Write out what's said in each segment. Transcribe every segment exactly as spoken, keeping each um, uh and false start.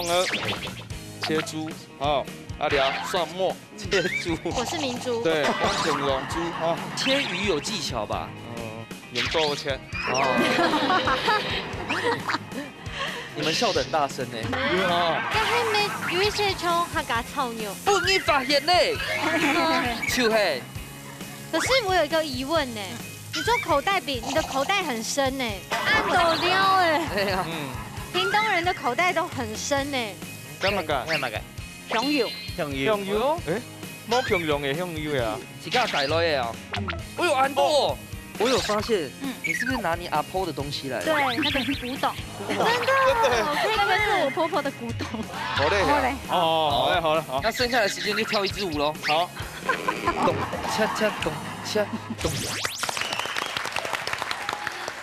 呃，切豬，哦，啊，你啊，蒜末，切豬。我是明珠。對，我形容豬，哦。切魚有技巧吧？嗯，用刀切。哦。你们笑得很大声呢。哦。該係毋係有一些像客家炒肉？分你發現呢。就係。可是我有一個疑問呢，你做口袋餅，你的口袋很深呢，恁多料哎。對啊。嗯。屏東人的口袋都很深呢。幹嘛个？幹嘛个？香油。香油。香油？哎，無香油个香油啊。自家帶來个啊。哎呦，恁多哦！我有發現，嗯。你是不是拿你阿婆的東西來了？對，那個古董。真的，真的。那個是我婆婆的古董。好嘞。好嘞。哦，好嘞，好了，好。那剩下的時間就跳一支舞咯。好。咚，恰恰咚，恰咚。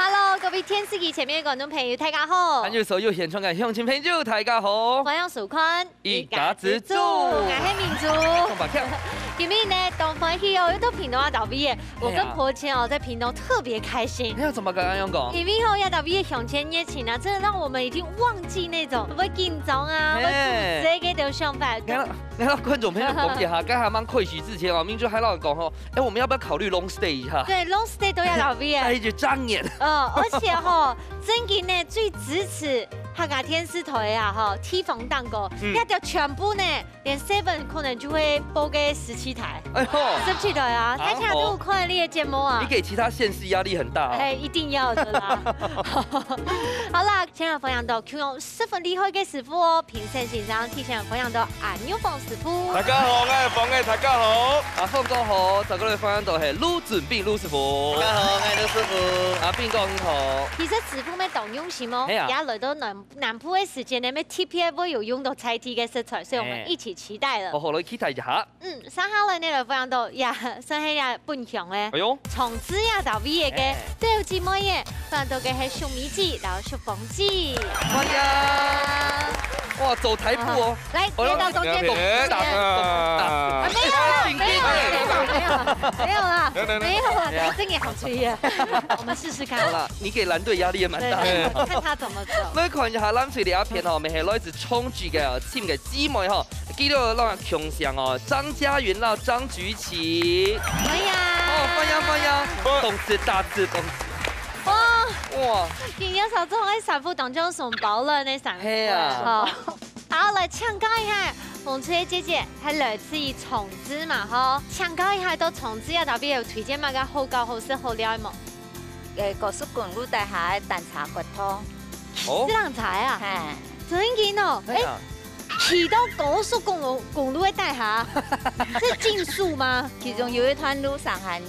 Hello，各位電視機前面的觀眾朋友，大家好。還有所有現場个鄉親朋友，大家好。歡迎收看一家之煮。我係明珠。宋寶強。今日呢，當歡喜哦，又到屏東啊，到位耶。我跟婆婆哦，在屏東特別開心。哎呀，怎麼个恁樣講？因為吼，這到位个鄉親熱情啊，真的讓我們已經忘記那種會緊張啊，會肚屎个這種想法。你看，你看觀眾朋友講一下，剛才蠻開始之前哦，明珠還老講吼，哎，我們要不要考慮 long stay 一下？對，long stay都要到位耶。戴一隻遮眼。嗯，而且吼，正經呢，最支持客家電視台啊，吼，地方蛋糕，嗯。這條全部呢，連 seven 可能就會播个十七台。哎呦。十七台啊，啊，大家都有看你的節目啊。你給其他縣市壓力很大哦。哎，一定要的啦。好啦，今日分享到 十分厲害个師傅哦，評審先生，第一先分享到阿玉鳳師傅。大家好，我係鳳仔，大家好。阿鳳哥好，再過來分享到係盧俊斌盧師傅。大家好，我係盧師傅。阿斌哥你好。其實師傅乜當用心哦，係啊。也來到南，南部个時間呢，乜特別會有用到在地个食材，所以我們一起期待了。哎。好好來期待一下。 嗯，接下來呢，來分享到，呀，算係呀，分享个。哎喲。長治夜到位个，哎。對，姊妹耶，分享到个係粟米粢，然後粟黃粢。歡迎。哇，走台步哦。來，哦，來到中間，來，來，來，來。啊，沒有啦，沒有啦，沒有啦，沒有啦，沒有啦，沒有啦，來，來，來。這個好吹耶。我們試試看。好啦，你給藍隊壓力也蠻大的。對，看他怎麼走。來看一下藍隊這片哦，我們還來自長治个，請个姊妹吼。 記得摎𠊎共享哦，張嘉雲摎張菊琪。歡迎。哦，歡迎，歡迎。動次打次，動次。哇。哇。今日小眾个衫褲當中送包了那衫褲。係啊。好。好，來請教一下，紅吹姐姐，她來自於長治嘛，吼。請教一下，到長治啊，特別有推薦麼个好搞、好食、好料个無？呃，高速公路底下个單車骨頭。哦。自行車啊？嘿。真緊哦，哎。對啊。 騎到高速公路，公路个底下，是競速嗎？其中有一段路上還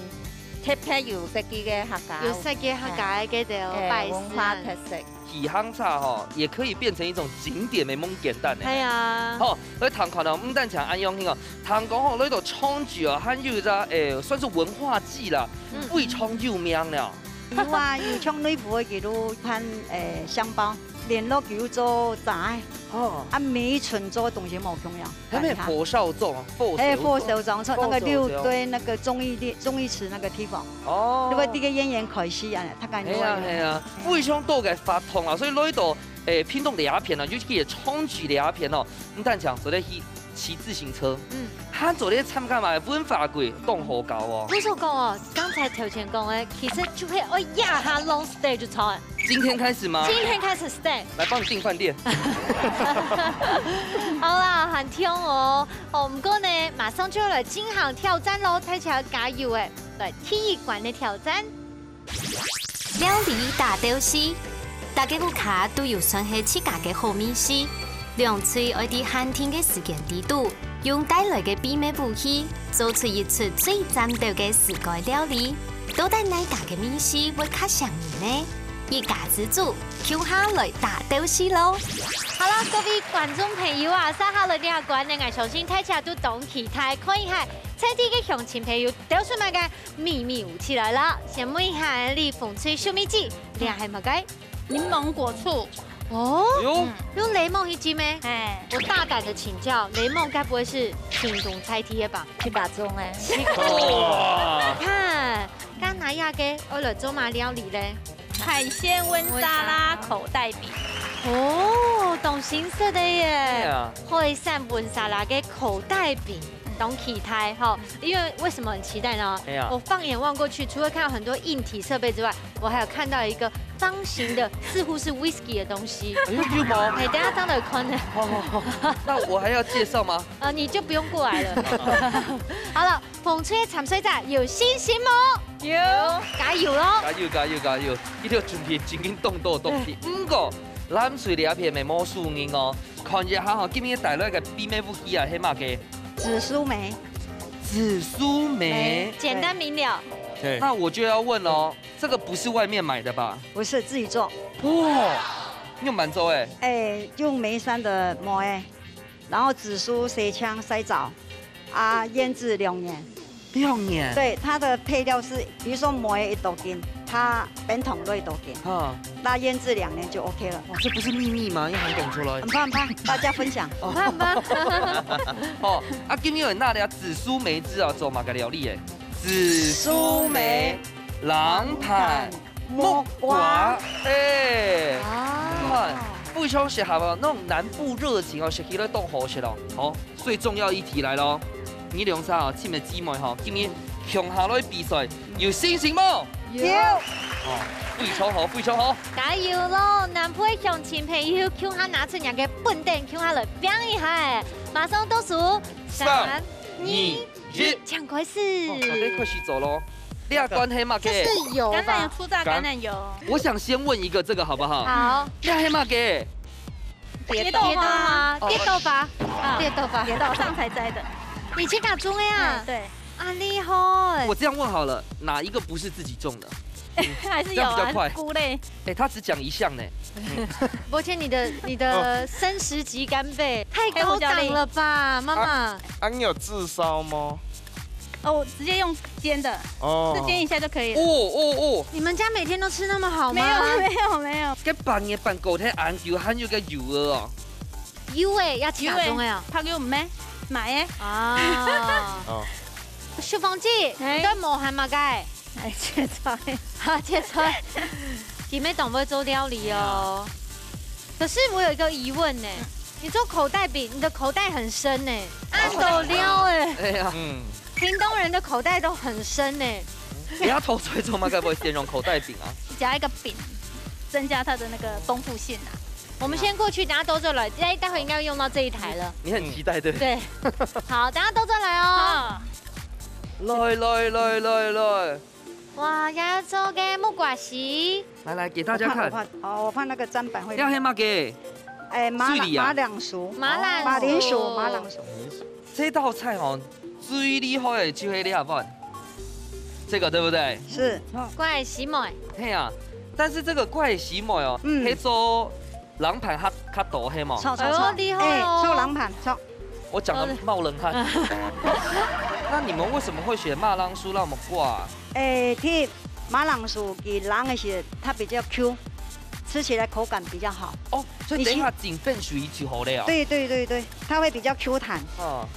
特別有設計个客家。有設計客家个這種哎，擺設。文化特色。騎行車吼，也可以變成一種景點，無恁簡單呢。係啊。吼，來聽看哦，毋單淨恁樣哦，聽講吼，來到長治哦，還有一隻，哎，算是文化祭啦，嗯。非常有名了。有啊，有像內埔个一路看，哎，香包。 連絡佢有做齋，哦。啊，每一村做个東西無共樣。還有火燒粽啊，火燒粽。哎，火燒粽，從那個火燒粽。六堆那個忠義殿、忠義祠那個地方。哦。如果這個演員開始啊，他感覺哎呀，哎呀，非常多个活動啊，所以來到，誒，屏東這片啊，尤其係長治這片哦，毋單淨做得去騎自行車，嗯。還做得參加嘛文化季，當好搞哦。毋錯講哦，剛才頭前講个，其實就係愛這下long stay就著。 今天開始嗎？今天開始stay。來幫你訂飯店。好啦，還暢哦。哦，毋過呢，馬上就要來進行挑戰咯，大家加油誒！來，第一關个挑戰。料理打鬥敘，大家屋下都有算係自家个好味緒，兩隊愛在限定个時間裡肚，用帶來个秘密武器，做出一出最讚鬥个自家料理。 到底哪家个味緒會較餳人呢？一家之煮，共下來打鬥敘咯！好啦，各位觀眾朋友啊，接下來這關呢，𠊎相信大家都當期待，看一下在地个鄉親朋友鬥出麼个秘密武器來啦。先問一下，你紅隊粟米粢，這係麼个？ 檸檬果醋。哦，哎喲。嗯。用檸檬去浸咩？哎。我大膽地請教，檸檬該不會是屏東在地个吧？七八種哎。七八種。哇。你看，該拿這个愛來做麼料理咧？海鮮溫沙拉口袋餅。哦，當新式个耶，哎呀。海產溫沙拉个口袋餅，當期待哈。因為為什麼很期待呢？哎呀。我放眼望過去，除了看到很多硬體設備之外，我還有看到一個方形的，似乎是 whisky 的東西。哎呦，有嗎？哎，等一下張德寬的。好，好，好。那我還要介紹嗎？呃，你就不用過來了。好了，紅隊參賽者有信心無？有。加油囉！加油，加油，加油！一定要準備真緊動刀動皮。嗯。毋過，藍隊這片乜無輸人哦。看一下哈，今日帶來个秘密武器啊，係麼个？紫蘇梅。紫蘇梅。簡單明了。對。那我就要問哦，這個不是外面買的吧？不是，自己做。哇，用燜做欸？哎，用梅山的梅，然後紫蘇、西薑、西棗，啊，醃製兩年。兩年？對，它的配料是，比如說梅一斗斤，它冰糖都一斗斤，哈。那醃製兩年就OK了。哇，這不是秘密嗎？又喊講出來。很棒，很棒，大家分享。哦。很棒。哦，啊，今日有拿這紫蘇梅子啊，做麼个料理欸？紫蘇梅冷盤 木瓜。木瓜。哎，哦。你看，非常適合哦，那種南部熱情哦，食起來當好食哦。好，最重要一題來咯，你兩儕哦，親密姊妹吼，今日共下來比賽，有信心無？有。哦，非常好，非常好。加油咯！南部个鄉親朋友，共下拿出若个本等，共下來拚一下欸！馬上倒數，三、三、二、二、一。 請開始。哦，大家開始做咯。這罐係麼个？這是油吧？橄欖油，初榨橄欖油。我想先問一個這個好不好？好。這係麼个？蝶豆花。蝶豆花。哦。蝶豆花。啊，蝶豆花。蝶豆，上次摘的。你自家種个啊？嗯，對。啊，厲害。我這樣問好了，哪一個不是自己種的？還是有啊，這樣比較快。菇類。哎，他只講一項呢。抱歉，你的，你的生食級干貝太高檔了吧，媽媽？啊，你有炙燒嗎？ 哦，我直接用煎的，哦。是煎一下就可以了。哦，哦，哦。你們家每天都吃那麼好嗎？沒有，沒有，沒有。該粄个粄糕忒恁久，還有个油哦。油欸，要自家種个啊？有欸，白油毋係，買个。啊。哦。淑芳姐，哎。你在無閒麼个？哎，切菜。哈，切菜。姊妹當會做料理哦。可是我有一個疑問呢，你做口袋餅，你的口袋很深呢，恁多料欸。哎呀。嗯。 屏東人的口袋都很深呢。你要偷吹做麼个會形容口袋餅啊？加一個餅，增加它的那個豐富性啊。我們先過去，等下倒轉來，待，待會應該會用到這一台了。你很期待，對不對？對。好，等下倒轉來哦。好。來，來，來，來，來。哇，要做个木瓜絲。來，來，給大家看。我怕，我怕，哦，我怕那個砧板會。這係麼个？哎，馬鈴，水梨啊。馬鈴薯。馬鈴薯。馬鈴薯，馬鈴薯。 這道菜哦，最厲害的就係這一款，這個對不對？是。怪喜妹。係啊，但是這個怪喜妹哦，嗯。係做冷盤較，較多，係無？炒，炒，炒。哎喲，厲害哦。哎，炒冷盤，炒。我講得冒冷汗。那你們為什麼會選馬鈴薯那麼掛啊？ 誒，其實馬鈴薯佢冷个時，它比較Q，吃起來口感比較好。哦，所以等一下浸冰水就好了哦。對，對，對，對，它會比較Q彈。哦，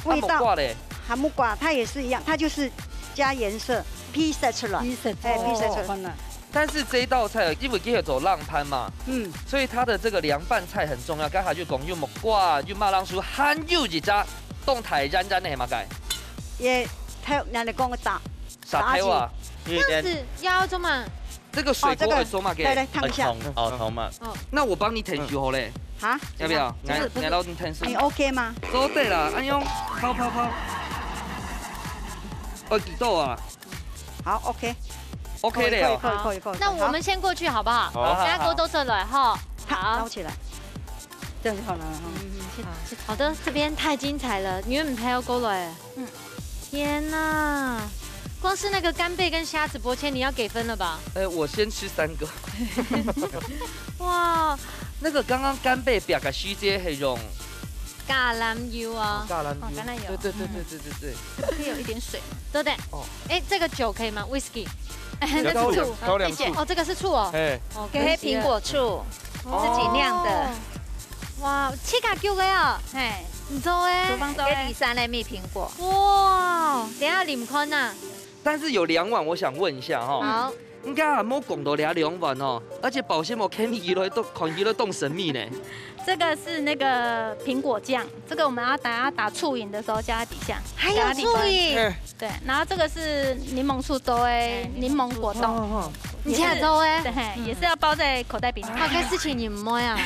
味道。啊，木瓜咧？啊，木瓜它也是一樣，它就是加顏色，皮色出來。皮色，哎，皮色出來。哦，好看啊。但是這一道菜，因為佢係做冷盤嘛，嗯。所以它的這個涼拌菜很重要。剛才就講有木瓜，有馬鈴薯，還有一隻當大隻隻个係麼个？也，它，人家講个大 沙條啊。沙條。這樣子要做麼个？這個水果會做麼个？哦，這個，來，來，燙一下。哦，同，哦，同嘛。哦。那我幫你添水好咧。嗯。哈？要不要？來，不是，不是。來，老弟添水。你OK嗎？做得啦，恁樣，泡，泡，泡。哦，幾多啊？好，OK。OK了哦。可以，可以，可以，可以，可以。那我們先過去好不好？好。大家都坐下來哈。好。好，撈起來。這樣就好了，哈。嗯，好。好的，這邊太精彩了，你們陪我過來。嗯。 天哪，光是那個干貝跟蝦子，伯謙，你要給分了吧？哎，我先吃三個。哇。那個剛剛干貝煏个時節係用橄欖油啊。哦，橄欖油。哦，橄欖油。對，對，對，對，對，對，對。可以有一點水嗎？對不對？哦。哎，這個酒可以嗎？Whisky。那是醋。高粱醋。謝謝。哦，這個是醋哦。哎。哦，可惜了。給蘋果醋。 自己釀的。哦。哇，自家種个啊？嘿。你做个？廚房做个。這第三个蜜蘋果。哇，等一下啉看啊。但是有兩碗，我想問一下哈。好。應該也無講到這兩碗哦，而且保鮮膜看起來都，看起來當神秘呢。這個是那個蘋果醬，這個我們要等下打醋飲的時候加在底下，還有醋飲。加在底下。哎，對，然後這個是檸檬醋做的，哎，檸檬果凍。哦，哦。你自家做的？對，嘿，也是要包在口袋冰。發生事情你毋會啊？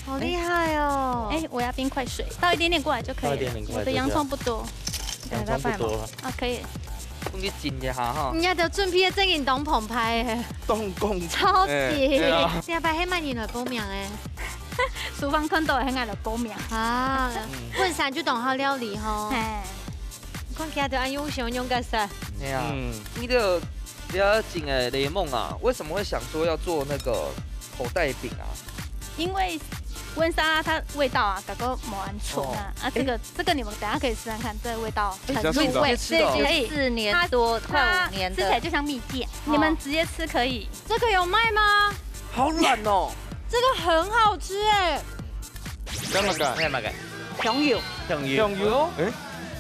好厲害哦！哎，我要冰塊水，倒一點點過來就可以了。倒一點點過來就可以了。我的洋蔥不多。洋蔥不多了。啊，可以。分佢浸一下哈。人家都準備个正經當澎湃誒。當公主。超級。哎，對啊。這擺係麼人來報名誒？廚房看到係𠊎來報名。啊，嗯。本身就當好料理吼。嘿。你看佢都恁用心用个噻。哎呀，嗯。你這，這整个檸檬啊，為什麼會想說要做那個口袋餅啊？因為溫莎拉它味道啊，感覺無恁重啊，哦。啊，這個，哎。這個你們等下可以試試看，這個味道很入味。哎，這樣子哦。對，可以。四年多，它，快五年的。它吃起來就像蜜餞，哦。你們直接吃可以。這個有賣嗎？好懶哦。這個很好吃哎。這麼个？這麼个？香油。香油。香油？哎，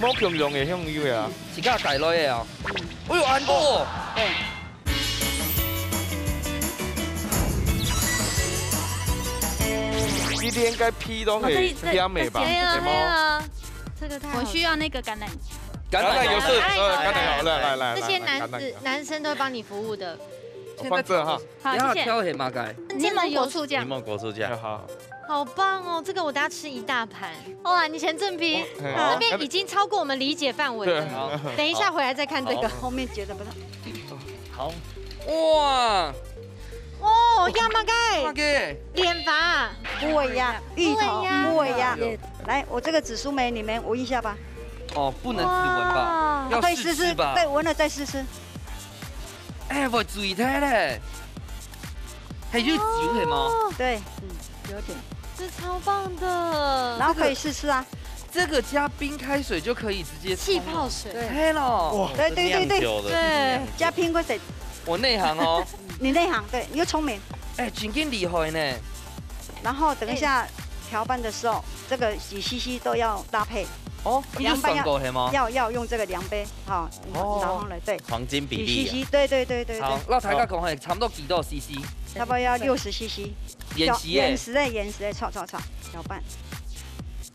無共樣个香油呀。自家帶來个啊。哎喲，恁多哦。對。 一連个皮都係哦，這，這，甜个吧？這，對啊，對無？對啊，這個太好吃。我需要那個橄欖。橄欖有事，哎，呃，橄欖好，來，來，來，這些男子，來，來，橄欖。男生都會幫你服務的。我放這哈。好，謝謝。等下挑係麼个？檸檬果醋醬。檸檬果醋醬。好。好棒哦，這個我等下吃一大盤。哇，你先準備，哦，嘿。這邊已經超過我們理解範圍了。對。等一下回來再看這個。好。後面覺得不太 好。哇！哦，這麼个？麼个？蓮花。不會呀，芋頭，不會呀。不會呀。來，我這個紫蘇梅，你們聞一下吧。哦，不能只聞吧，哇。要試吃吧？可以試試，對，聞了再試吃。哎，我醉忒咧。還有酒係嗎？哦。對，嗯，有點。這超棒的。然後可以試吃啊。這個加冰開水就可以直接沖了。氣泡水。對。係咯。哇，對，對，對，對。這是釀酒的，對。這是釀酒。加冰塊水。 我內行哦。你內行，對，你又聰明。哎，真經厲害呢。然後等一下調拌的時候，這個幾C C都要搭配。哦，你有算過係嗎？涼拌要，要，要用這個量杯，哈，哦。然後呢，對。黃金比例啊。幾C C，對，對，對，對，好，對。那大家講係差不多幾多C C？差不多要六十C C。鹽時耶。鹽時的，鹽時的，炒，炒，炒，攪拌。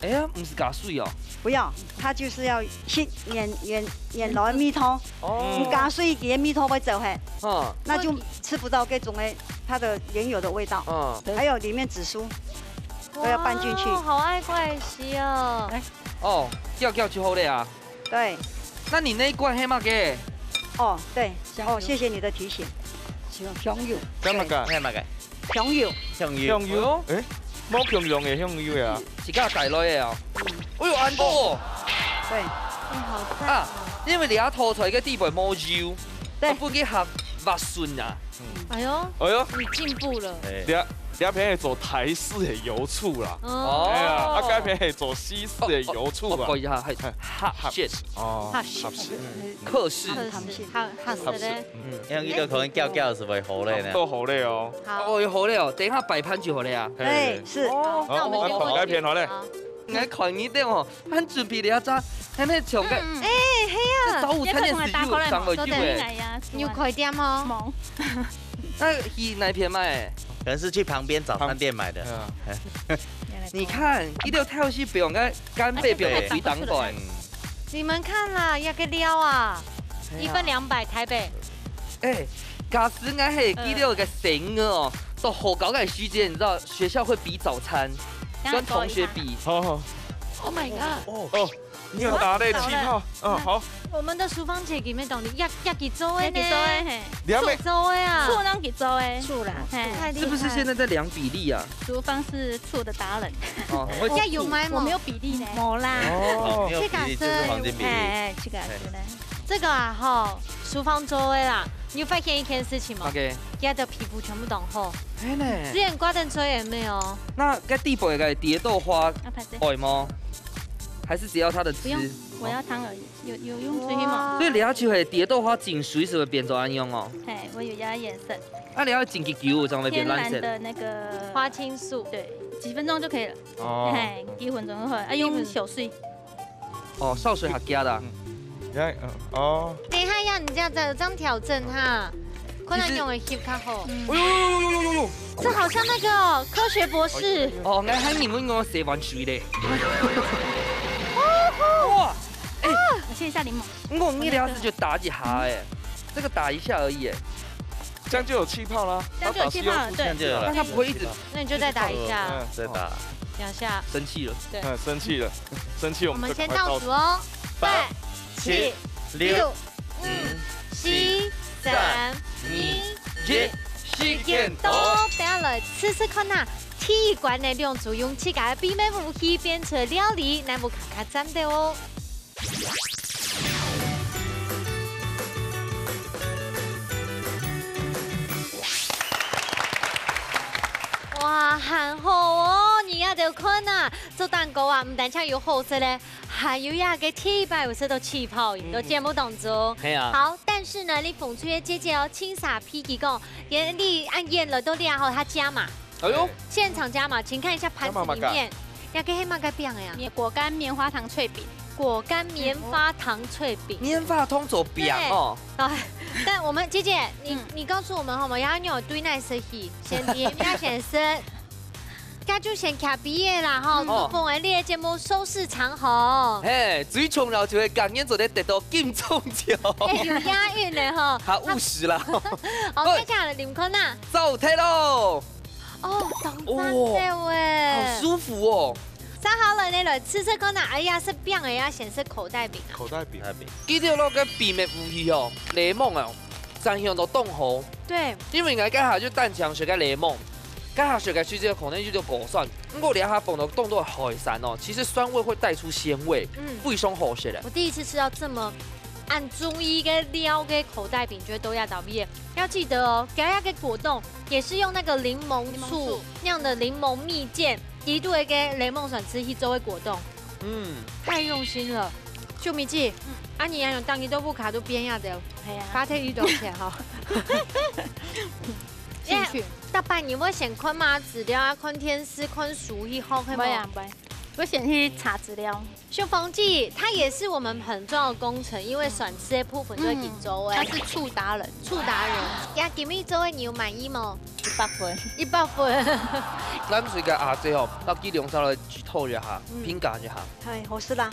哎呀，毋係加水哦。不要，它就是要去原，原，原來个味道。哦。你加水，佢个味道會走忒，嗯。那就吃不到這種的，它的原有的味道。嗯。還有裡面紫蘇，都要拌進去。哇，好愛怪喜哦。哦，攪攪就好了啊。對。那你那一罐係麼个？哦，對，香油。哦，謝謝你的提醒。香，香油。這麼个？係麼个？ 香油。香油。香油？哎，無共樣个香油啊。自家帶來个啊。哎喲，恁多哦。對。哎，好讚哦。啊，因為你這道菜个底背無油，對。啊，分佢較滑順啊。哎喲，哎喲。你進步了。哎。這，這片係做台式个油醋啦。哦。哎呀，啊，該片係做西式个油醋啦。哦，哦，哦，係，係，哦，係。哦，係。係。客式。客式。客式，客式。嗯，因為佢都可能攪攪係會好咧呢。都好咧哦。好。哦，有好咧哦，等一下擺盤就好咧啊。嘿。哎，是。哦，那我們先，哦，那同該片好咧。好。𠊎看你等哦，還準備了一隻，還沒從該，嗯，嗯。哎，係啊。這早午餐店係有上過有的。牛排店哦。無。那去哪片買？可能是去旁邊早餐店買的。嗯。你看，佢兜挑起放个 乾貝放个水當大。嗯。你們看啦，這個料啊，哎呀。一份兩百，台北。哎，假使𠊎係佢兜个細人哦，到學校个時間，你知道學校會比早餐，跟同學比。好，好。Oh my god！哦，哦，你有打那個氣泡，嗯，好。我們的廚房姐姐妹懂你，這，這佢做个呢。這佢做个，嘿。你還沒，醋做个啊。醋攏佢做个。醋啦，嘿。太厲害。是不是現在在量比例啊？廚房是醋的達人。哦，很會做醋。這有賣嗎？我沒有比例呢。無啦。哦。哦，沒有比例就是黃金比例。哎，哎，這個是呢。這個啊，吼，廚房做个啦，你有發現一件事情嗎？OK。佢的皮膚全部當好。哎呢。之前掛燈吹也沒有。那該底背个蝶豆花，啊，拍謝。愛嗎？還是只要它的汁？不用，我要湯而已。有，有用水嗎？哇。所以你要去嘿，蝶豆花浸水是會變做恁樣哦。嘿，我有加顏色。啊，你要浸幾久，正會變藍色？天然的那個花青素。對，幾分鐘就可以了。哦。嘿，幾分鐘就好了。啊，用燒水。哦，燒水較遽啦。嗯。你看，嗯，哦。等一下，要你這樣子，這樣調整哈。看哪樣个翕較好。哎呦呦呦呦呦呦！这好像那个哦，科学博士。哦，我还以为我洗碗水嘞。哇！哎，我切一下檸檬。我你两次就打几下哎，这个打一下而已哎。这样就有气泡啦。这样就有气泡了，对。这样就有了。那它不会一直那你就再打一下。嗯，再打。两下。生气了。对。嗯，生气了，生气我们就赶快倒数。我们先倒数哦。八、八、七、七、六、六、五、五、四、四、三、三、二、二、一，时间到。大家来试试看呐，第一关个两组用自家个秘密武器变出料理，难不卡卡赞的哦。哇，很好哦，你也得看呐，做蛋糕啊，毋单淨有好食嘞， 还有呀，个第一擺有食到氣泡飲到節目當中。係啊。好，但是呢，你鳳翠个姐姐哦，輕撒脾氣講，你恁樣來到這吼，她加碼。哎喲。現場加碼，請看一下盤子裡面，加碼嘛。呀，該係麼个餅个呀？果乾棉花糖脆餅。果乾棉花糖脆餅。棉花糖做餅哦。對。啊，但我們姐姐，你，嗯。你告訴我們好嗎？然後你有對那食去，先甜，你要先食。 該就先徛邊仔啦吼，哦。祝福𠊎這个節目收視長紅。嘿，最重要就係今年做得得到金鐘獎。哎，有押韻呢吼。好務實啦。哦，喂。該講了，你們看吶。燥忒咯。哦，當讚的喂。好舒服哦。接下來呢，來試試看吶。哎呀，食餅个呀，先食口袋餅啊。口袋餅。記得咯，該秘密武器哦，檸檬啊。 真香到當好。對。因為𠊎該下就單淨食个檸檬，該下食个時節可能有點過酸，毋過這下放到當多海產哦，其實酸味會帶出鮮味，嗯。非常好食个。我第一次吃到這麼恁中意个料个口袋餅，覺得都要倒閉。要記得哦，該下个果凍也是用那個檸檬醋，檸檬醋。釀的檸檬蜜餞，一度个檸檬酸汁去做个果凍。嗯。太用心了。秀米姐，嗯。啊，你還有當一豆腐卡都變樣的。 係啊。花忒幾多錢吼？興趣。逐擺你會先看麼个資料啊？看電視、看書去學，係無？毋會啊，毋會。我先去查資料。秀芳姐，她也是我們很重要的工程，因為選詞的部分就會緊張哎。嗯，她是醋達人。醋達人，呀，今日做的你有滿意無？一百分。一百分。藍隊个阿姐吼，到機場上來指導一下，嗯。評價一下。哎，好食啦。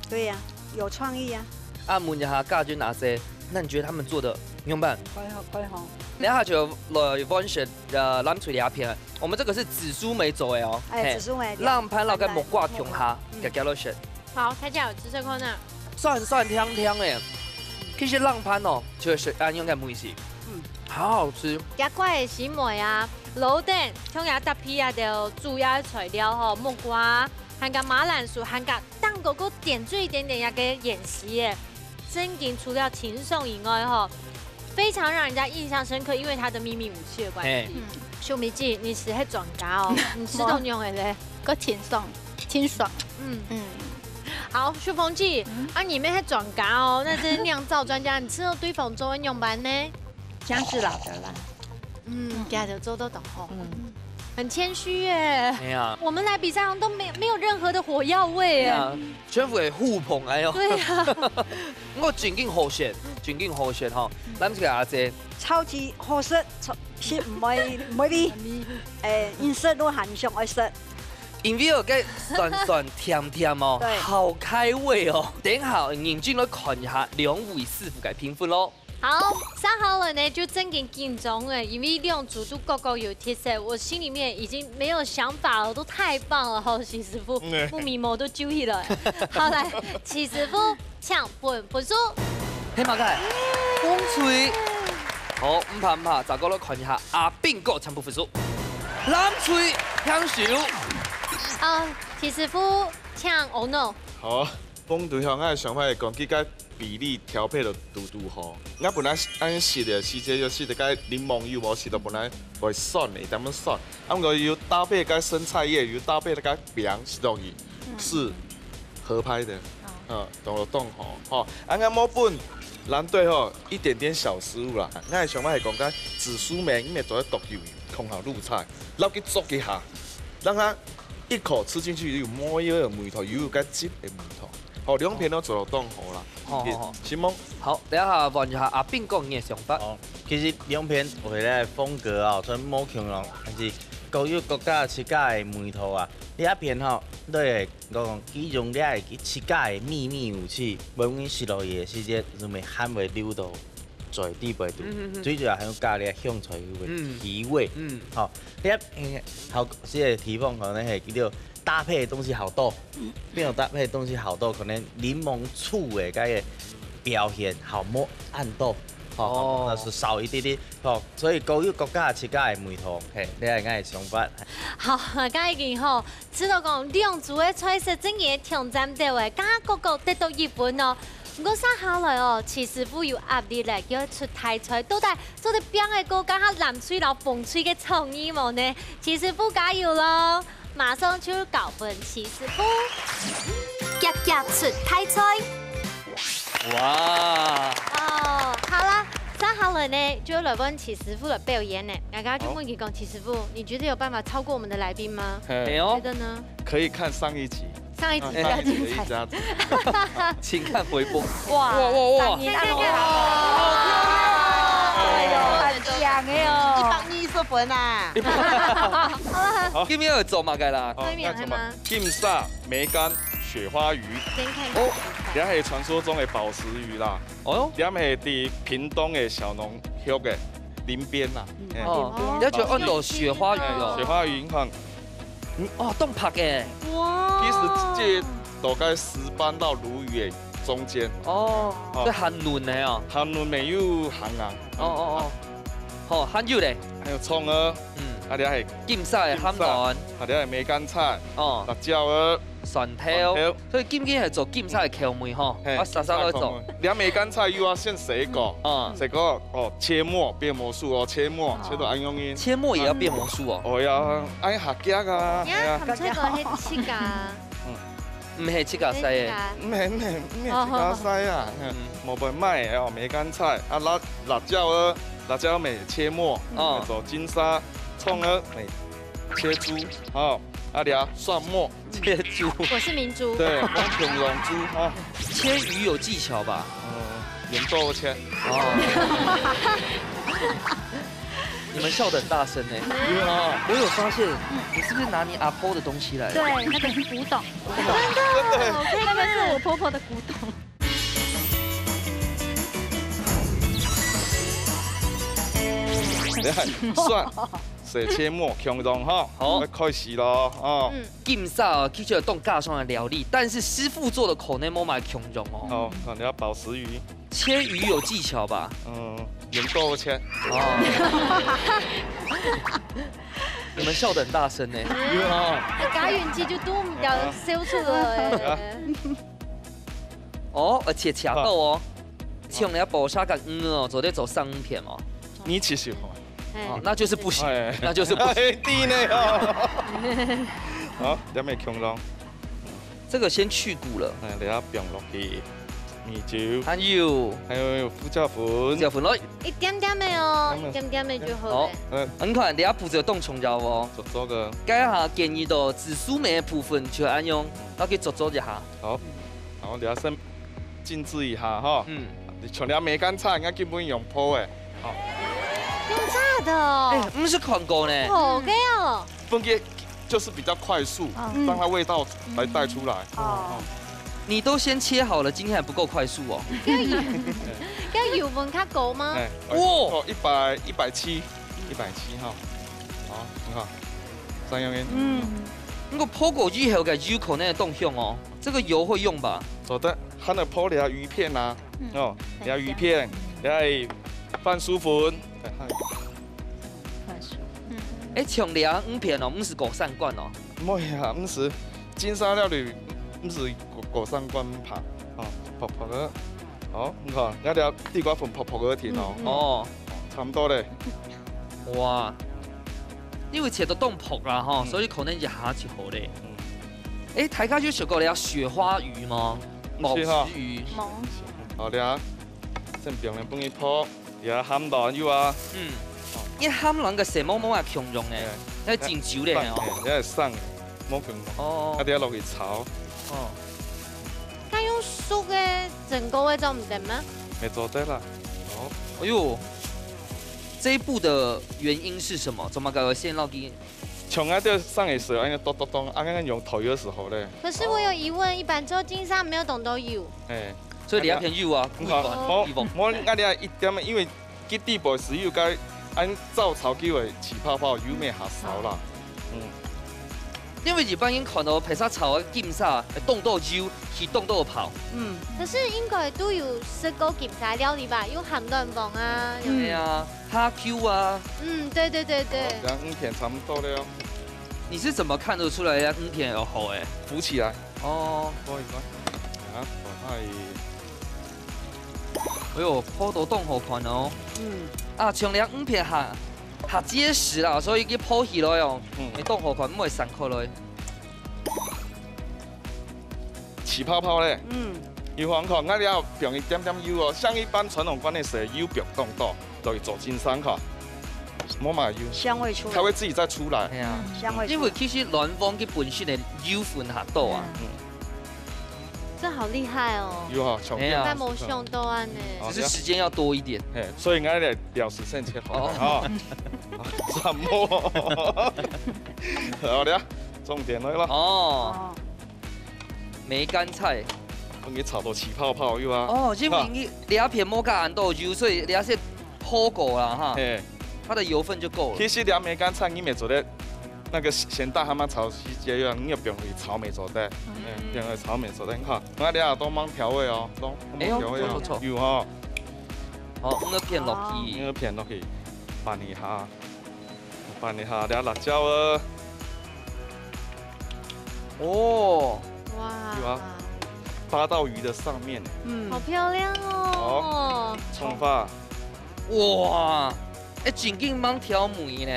對呀，有創意啊。啊，問一下家俊阿姐，那你覺得他們做的仰般？可以吼，可以吼。等一下就來完成，呃，藍隊這片。我們這個是紫蘇梅做的哦。哎，嘿，紫蘇梅，冷盤摎該木瓜共下，嗯。夾夾落去。好，大家有試食看啊。酸酸甜甜的，其實冷盤哦，就係恁樣个味緒。嗯。好好吃。夾塊个西梅啊，老等，像也搭配啊，就主要的材料吼，木瓜，還有馬鈴薯，還有 蛋糕个點綴一點點該个芫荽耶，正經除了清爽以外吼，非常讓人家印象深刻，因為它的祕密武器的關係。嘿。嗯。秀美姐，你是係專家哦，你食到仰仔咧？夠清爽，清爽。嗯。嗯。好，秀芳姐，嗯。啊，你乜係專家哦，那真係釀造專家，你食到對方做个仰般呢？薑絲老的啦。 嗯，嗯。家己做到當好。嗯。很謙虛耶。哎呀。我們來比賽好像都沒有，沒有任何的火藥味耶。哎呀，全部係互捧，哎喲。對啊。毋過正經好食，正經好食吼。嗯。藍隊个阿姐。超級好食，超，係毋會，毋會味。哎，你食都還想愛食。因為哦，該酸酸甜甜哦，對。好開胃哦。等一下，認真來看一下兩位師傅个評分咯。 好，接下來呢，就正經緊張了，因為兩組都各各有特色，我心裡面已經沒有想法了，都太棒了吼，徐師傅，嗯。目眉毛都皺起來。好，來，徐師傅，請分分數。係麼个？紅隊。好，毋怕毋怕，再過來看一下阿斌哥請分分數。藍隊，請收。啊，徐師傅，請Ono。好啊。 紅隊吼，𠊎个想法係講，佢个比例調配到堵堵好。𠊎本來恁樣食个時節，有食到該檸檬有無？食到本來會酸个，一點仔酸。啊，毋過有搭配該生菜葉，有搭配該餅食落去，嗯。是合拍的。哦。嗯，當當好。吼，啊，𠊎無分藍隊吼，一點點小失誤啦。𠊎个想法係講，該紫蘇梅，因為做得剁幼，放下入菜，摎佢捉一下，讓它一口吃進去有梅个味道，又有該汁个味道。 好，兩片都做到當好啦。好，好，好。希望。好，等一下問一下阿斌哥你个想法。哦，其實兩片畫个風格哦，雖然無共樣，但是各有各家自家个味道啊。這片吼，對，講其中這个自家个秘密武器，無論食落去个時節，就會還會留到嘴裡背肚。嗯，嗯，嗯。最主要還有加這香菜个嗯。提味。嗯。吼，這，嗯，好，這个地方可能係叫做搭配个東西好多，嗯。沒有搭配个東西好多，可能檸檬醋个該个表現好無恁多。 哦，哦。那係少一滴滴，吼，所以各有各家自家个味道，嘿，這係𠊎个想法。好，𠊎已經吼，知道講兩組个菜色真个挑戰到位，家家各各得到一分哦。毋過接下來哦，徐師傅有壓力咧，要出大菜，到底做得拚得過剛剛藍隊摎紅隊个創意無呢？徐師傅加油咯！馬上就交分徐師傅。遽遽出大菜。 哇！哦，好啦，接下來呢，就來換徐師傅來表演呢。𠊎剛剛就問佢講，好。徐師傅，你覺得有辦法超過我們的來賓嗎？嘿。沒有。覺得呢？可以看上一集。上一集比較精彩。啊，上一集的一家子。請看回播。哇，哇，哇，哇。三年啊，看看看。哎喲，很強的哦。一百二十分啊。好啦。好。今天有做麼个啦？好，這面還有嗎？那做麼？ 金沙、梅干、雪花魚。先看看哦，這係傳說中的寶石魚啦。哦喲。這係在屏東的小農畜的林邊啦。嗯。嘿。哦，哦。了解，哦，有雪花魚哦。哎，雪花魚，你看。嗯。哦，當白个。哇。其實這大概石斑到鱸魚的中間。哦，哦。所以還嫩个哦。還嫩，沒有還硬。哦，哦，哦。好，還有咧？還有蔥啊。嗯。啊，這係金沙的蚶卵。啊，這係梅干菜。哦。辣椒啊。 蒜頭，蒜頭。所以今日係做金沙个口味吼，嘿，啊，啥啥都做。金沙口味。你還沒剛才又要選水果，嗯。水果哦，切末變魔術哦，切末，哦。切到恁樣个。切末也要變魔術哦。哦呀，哎，好驚啊，呀，哎呀。看出來係自家。嗯。毋係自家曬个。自家。毋係，毋係，毋係自家曬啊，哦。嗯。無辦法哦，梅干菜啊，辣，辣椒啊，辣椒乜切末，哦。做金沙，蔥啊，乜切絲，哦，啊，這蒜末。 切豬。我是明珠。對，我是龍珠哈。切魚有技巧吧？嗯，用刀切。哦。你們笑得很大聲呢。有啊。我有發現，你是不是拿你阿婆的東西來了？對，那個是古董。真的，我可以看。那個是我婆婆的古董。你看，蒜，係切末，共樣哈。好。開始咯，哦。嗯。 金沙哦，其實有當家常个料理，但是師傅做个可能無麼共樣哦。好，看你要寶石魚。切魚有技巧吧？嗯，用刀切。哦。你們笑得很大聲呢。有啊。加運氣就都毋要笑出來。啊。哦，而且切到哦，像你要剝下个魚哦，做得做生片哦。你試試看。 哎。哦，那就是不行，哎。那就是不行。哎，對呢哦。好，這乜共樣。這個先去骨了。哎，你要放落去，米酒。還有。還有胡椒粉。胡椒粉來。一點點个哦，一點點个就好了。好。嗯。你看，這下步驟當重要哦。做做个。該下建議到紫蘇梅个部分就恁樣，拿去做做一下。好，然後你要先靜置一下哈。嗯。你像這梅干菜，應該基本用烰个。好。用炸的哦。哎，毋係看過呢。好个哦。分佢就是比較快速，嗯。讓它味道來帶出來。哦。你都先切好了，今天還不夠快速哦。要油，要油溫較高嗎？哎，哇！哦，一百，一百七，一百七哈。好，你看，三樣。嗯。如果烰過以後个油可能會當香哦，這個油會用吧？做得，還有烰這魚片啊，嗯。哦，這魚片，這番薯粉， 快速。嗯。哎，像這魚片哦，毋係過三關哦。毋會啊，毋係，金沙料理毋係過，過三關吧？哦，薄薄个。哦，你看，這條地瓜粉薄薄个甜哦。嗯，嗯。哦。差毋多咧。哇，因為切到當薄啦吼，嗯。所以可能一下就好咧。嗯。哎，大家有食過這雪花魚嗎？係哈。寶石魚。毛。好，這先放兩分鐘泡。 這蚶卵有啊。嗯。哦。這蚶卵个色毛毛啊，共樣个，哎。該真久咧哦。哎，這係生个，無共樣。哦。啊，等下落去炒。哦。該用熟个蒸過个做毋得嗎？也做得啦。哦。哎喲。這一步的原因是什麼？做麼个愛先落去？像𠊎兜上个時候，恁樣咚咚咚，啊，剛剛用頭油的時候咧。可是我有疑問，一般做金沙沒有懂都有。哎，所以你愛偏油啊，你看，我我我一點，因為佢底背係有該恁燥燥叫个起泡泡，油乜較少啦。嗯。因為一般人看到白沙炒个金沙，會當多油，去當多泡。嗯。可是應該都有食過金沙料理吧？有鹹蛋黃啊。對啊，蝦球啊。嗯，對對對對。然後魚片差不多了。你是怎麼看得出來呀？魚片有好哎。浮起來。哦。多一個。啊，我太。哎呦，泡到當好看哦。嗯。啊，像你魚片哈。 較結實啦，所以佢泡起來哦，嗯，會當好看，毋會散開來。起泡泡咧，嗯，油黃看，𠊎這放一點點油哦，像一般傳統觀念係油放當多，就會做金沙看，無嘛油，香味出來，它會自己再出來。哎呀，香味出來。因為其實卵黃佢本身个油分較多啊。嗯。 這好厲害哦！有哈，小哎呀太無想到恁呢。只是時間要多一點。哎，所以應該來表示聖切好了哈。什麼？好的，重點來了。哦，梅干菜。你炒到起泡泡有啊？哦，因為你這片無加恁多油，所以這些火鍋啦哈，嘿，它的油分就夠了。其實這梅干菜你也做得。 那個鹹蛋還蠻炒時間啊，你又不用去炒乜做得，嗯，不用去炒乜做得。你看，𠊎這下都忙調味哦，都哎呦，調味哦，不錯不錯有哈，好，魚片落去。魚片落去，拌一下，拌一下，這辣椒啊，哦，哇，有啊，發到魚的上面，嗯好，漂亮哦！蔥花，哇，哎，正經吂調味呢。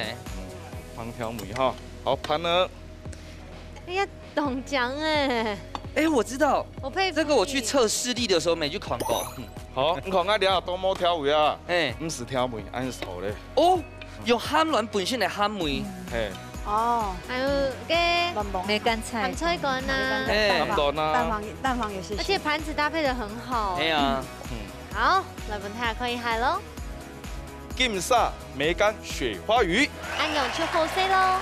吂調味哈，好，盤呢。哎呀，懂講哎，哎，我知道，我佩服這個我去你測試力的時候沒去看過。好，你看𠊎這下都無調味啊，哎，毋使調味，恁樣好咧，哦，用鹹卵本身的鹹味。嘿，哦，還有个卵黃、梅干菜鹹、菜乾啊，哎差不多呢。蛋黃、蛋黃也是鹹。而且盤子搭配得很好。哎呀，嗯，好，來分大家看一下咯。金沙梅干雪花魚，恁樣就好勢咯。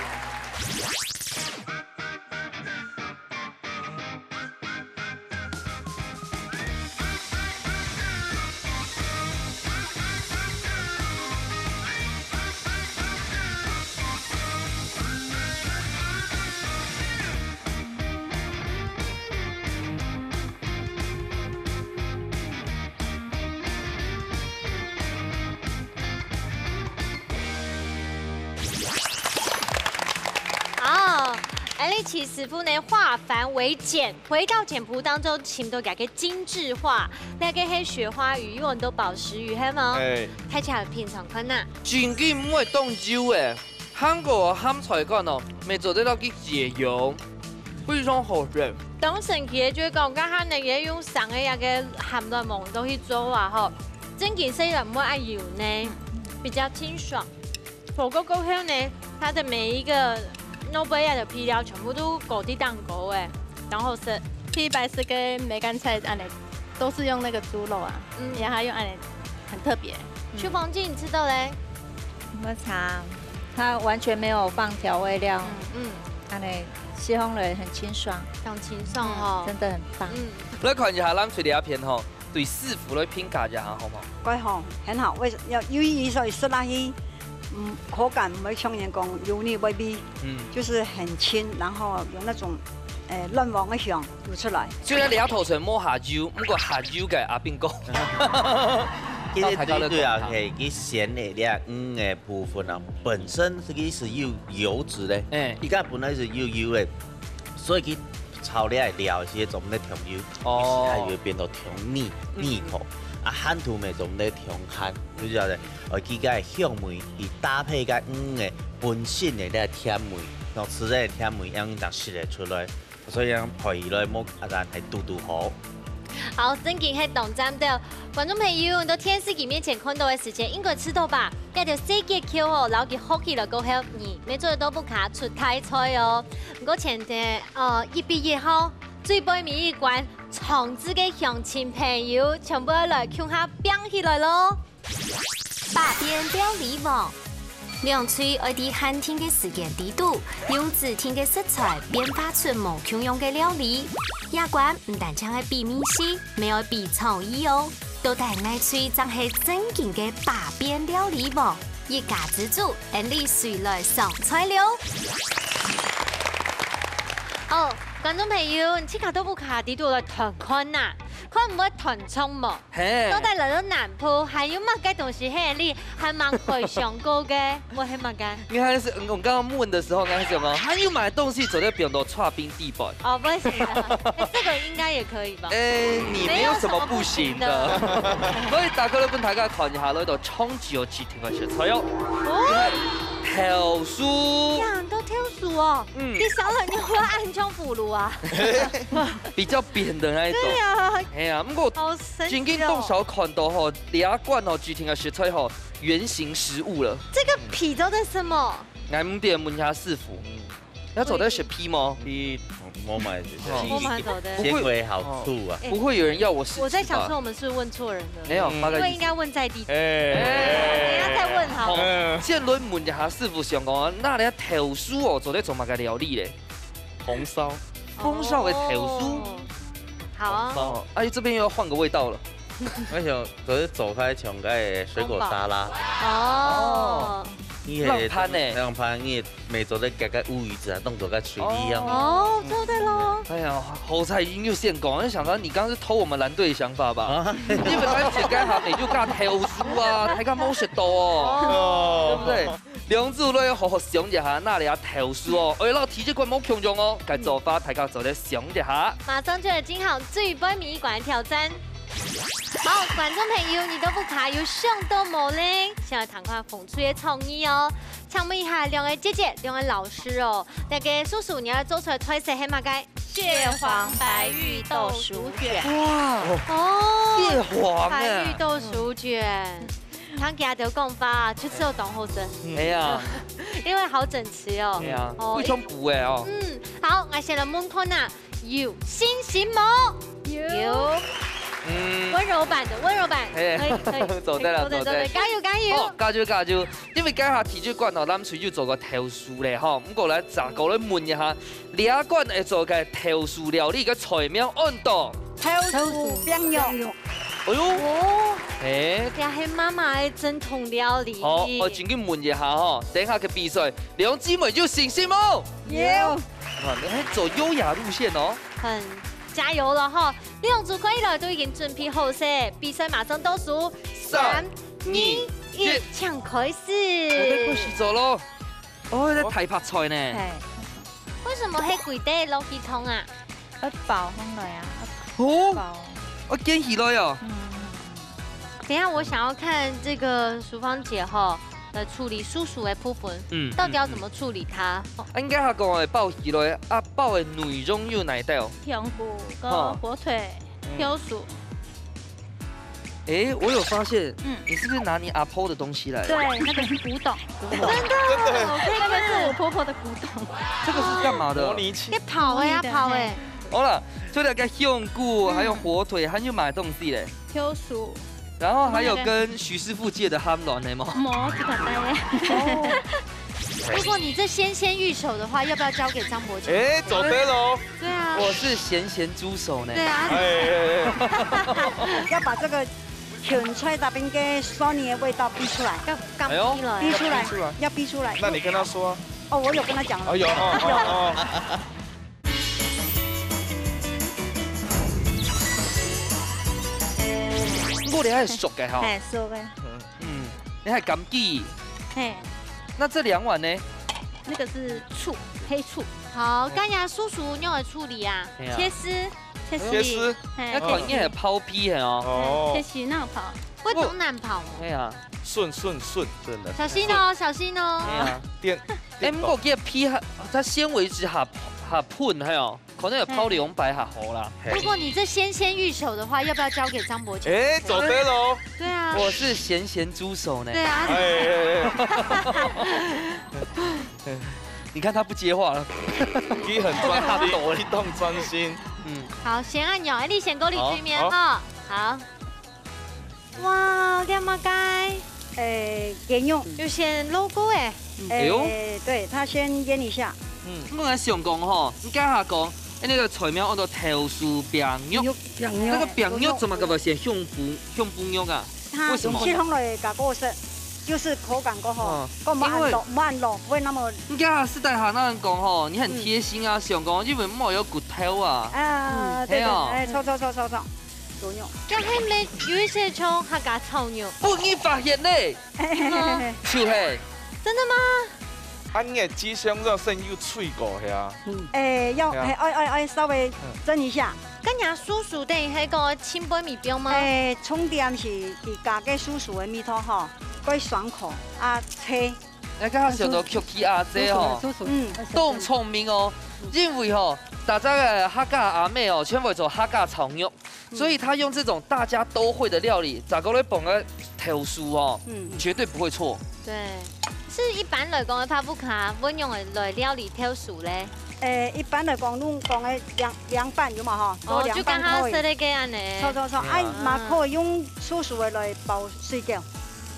哦，Alex師傅呢，化繁為簡，回到簡譜當中，尋到佢个精緻化。該个係雪花魚，有很多寶石魚，係無？哎，大家品嚐看啊。正經毋會當油誒。韓國个鹹菜乾哦，乜做得落去解油，非常好食。當神奇个就係講，該下呢，佢用生个該个鹹卵黃都去做啊，吼，正經雖然毋會恁油呢，比較清爽。火鍋過後呢，它的每一個外背个配料全部都裹在頂高誒，然後係第一擺食个梅干菜恁呢，都是用那個豬肉啊，嗯然後它用恁呢很特別。廚房記你吃到嘞？我尝，它完全没有放调味料，嗯，它的西红柿很清爽，當清爽哦。真的很棒。嗯，來看一下咱這條片吼，對師傅來評價一下好無？該吼，很好，為什要有意思，所以食落去，嗯，口感毋會像人講油膩味味，嗯，就是很清，然後有那種，誒，卵黃个香有出來。雖然這頭先無下油，毋過下油个阿兵哥。其實最主要係佢選个這魚个部分啊，本身佢係有油脂咧，哎佢个本來係有油个，所以佢炒這个料係做毋得忒油，哦佢係會變到忒膩膩口，啊，鹹度乜做毋得忒鹹，你曉得？哦，佢个香味，佢搭配个魚个本身个這个甜味，然後自然个甜味，樣正食得出來。 所以講配起來無啊，但係堵堵好。好，正經係當讚到。觀眾朋友，你到電視機面前看到个時間，應該知道吧？這條細節口哦，摎佢學起來過後，你乜做得到屋下出大菜哦。毋過前提，呃，一比一吼，最背尾一關，長治个鄉親朋友，全部愛來共下拚起來咯。百變料理王。兩隊愛在限定个時間裡肚，用指定个食材變化出無共樣个料理。這關毋單淨愛比味緒，乜愛比創意哦。到底哪隊正係正經个百變料理王？一家之煮，𫣆俚隨來上菜了。哦，觀眾朋友，你自家到屋下裡肚來揣看啊，看有無揣著無？ 嘿。到底來到南部，還有麼个東西係你還吂開箱過个？會係麼个？你還是，我剛剛問的時候，你還是有沒有？還有麼个東西做得放到刨冰底背？哦，不行啊。哎，這個應該也可以吧？哎，你沒有什麼不行的。沒有什麼不行的。所以大家都跟大家看一下，來到長久指定个食材哦。哦。豆腐。呀，你都豆腐哦。嗯。你想了你會安裝腐乳啊？比較扁的那一種。對啊。哎呀，不過好神奇哦。 真經當少看到吼，這一款吼，指定个食材吼，原型食物了。這個皮做得食無？𠊎們得問一下師傅，嗯。要做得食皮嗎？皮，我買的，哦。我買做得。纖維好處啊。不會有人要我試吃吧？我在想說，我們是不是問錯人了？沒有，嗯。大概意思。因為應該問在地。哎。等一下再問好了。哦，嗯。先來問一下師傅，想講，該這豆腐哦，做得做麼个料理咧？ 紅燒。紅燒个豆腐。哦。好啊。哦，哎，這邊又要換個味道了。我想做得做開像該个水果沙拉。哦。你係浪飯呢？浪飯，你乜做得加个烏魚子啊，當做个水煮樣。哦，做得咯。哎呀，好彩已經有先講，沒想到你剛剛是偷我們藍隊的想法吧？啊？你本來寫該下面就加豆腐啊，大家無食到哦，哦。對不對？ 兩組來好好想一下，該這豆腐哦，愛摎第一關無共樣哦，該做法大家做得想一下。馬上就來進行最尾一關挑戰。好，觀眾朋友，你到屋下有想到無咧？想要聽看紅隊个創意哦。請問一下，兩位姐姐，兩位老師哦，該个叔叔，你愛做出來个菜色係麼个？ 蟹黃白玉豆薯捲。哇，哦，蟹黃啊。白玉豆薯捲。聽佢兜講法，就只有當好食。哎呀。因為好整齊哦。哎呀，哦，非常補哎哦。嗯，好，𠊎先來問看啊，有信心無？有。有。嗯。溫柔版的，溫柔版，哎，可以，可以，做得了，可以，做得，做得，做得。做得。加油，加油。好，加油，加油。 因為該下第一關哦，藍隊就做過豆腐咧吼，毋過來，再過來問一下，這關愛做个豆腐料理个菜名安到？豆腐餅肉。哎喲，哦，哎，這係媽媽个正統料理。好，𠊎正經問一下吼，等下个比賽，兩姊妹有信心無？有。哇，你還走優雅路線哦。很加油了哈！兩組看起來都已經準備好勢，比賽馬上倒數，三、三、二、二、一，一。請開始。我得開始做咯。哦，這大白菜呢？係。為什麼會歸垤落去燙啊？愛包上來啊，哦，愛包。哦，捲起來哦。嗯。等一下，我想要看這個淑芳姐吼，來處理叔叔个部分，嗯，到底要怎麼處理它？嗯，嗯。啊，應該係講會包起來，啊，包个內容有哪兜？香菇、跟火腿、吼。 嗯。挑薯。欸，我有發現，嗯。你是不是拿你阿婆的東西來了？對，那個是古董。真的，真的。我可以，那個是我婆婆的古董。這個是幹嘛的？模擬器。可以跑欸，要跑欸。好了，除了該香菇，嗯。還有火腿，還有麼个東西咧？挑薯。然後還有跟徐師傅借的鹹卵的嗎？無，這個帶的。哦。如果你這纖纖玉手的話，要不要交給張伯謙？欸，做得咯。 對啊。我是鹹鹹豬手呢。對啊。欸，欸，欸。要把這個芹菜那邊跟酸甜的味道逼出來。要，要逼了。哎喲，逼出來，要逼出來。要逼出來。那你跟他說啊。哦，我有跟他講了。哦，有，哦，哦，哦。毋過你還熟个吼。嘿，熟个。嗯。 嗯，你還敢記？嘿。那這兩碗呢？那個是醋，黑醋。好，該這叔叔仰般處理啊？嘿啊。切絲，切絲。切絲。嘿，那肯定很拋皮的哦。哦。切絲那好拋。會當難拋嗎？對啊。順，順，順，真的。小心哦，小心哦。對啊。電，欸，電毋過佢个皮還，佢纖維質還，還膨，還有。 可能有拋兩擺較好啦。嘿。如果你這纖纖玉手的話，要不要交給張伯謙？欸，做得咯。對啊。我是鹹鹹豬手呢。對啊。欸，欸，欸。你看他不接話了。佢很專心，佢當專心。嗯。好，先按鈕，欸，你先過去對面哈。好。好。 哇，這麼个？誒，醃肉。有先滷過誒。哎喲。誒，對，它先醃一下。嗯，我來想講吼，你剛才講，哎，那個菜名叫做豆豉餅肉，肉，餅肉。那個餅肉怎麼搞到寫胸脯，胸脯肉啊？它為什麼？切開來較好食，就是口感較好，哦，較慢滷，因為慢滷，不會那麼。你剛才私底下那人講吼，你很貼心啊，嗯。想講因為無有骨頭啊。啊，對，對，係哦。哎，錯，錯，錯，錯，錯。 豬肉。這還沒有一些像客家炒肉。不，你發現呢？就係。真的嗎？恁个雞胸肉先有脆過係啊。嗯。哎，要，對啊。哎，哎，哎，哎，稍微蒸一下。嗯。跟人家酥酥的，還有个清白米冰嗎？哎，重點是佢加个酥酥的味道吼，較爽口啊，脆。 哎，剛剛想到Q Q阿姐吼，酥酥，酥酥，嗯。當聰明哦，因為吼，大家个客家阿妹哦，全部做客家炒肉，嗯。所以她用這種大家都會的料理，再過來放个豆豉哦，嗯。絕對不會錯。對，是一般來講，客家會用來料理豆豉咧。誒，一般來講，用講个涼，涼拌有嘛吼，哦，做涼拌口味。就剛剛說的个恁呢。錯，錯，錯，哎，嗯。嘛可以用酥酥的來包水餃。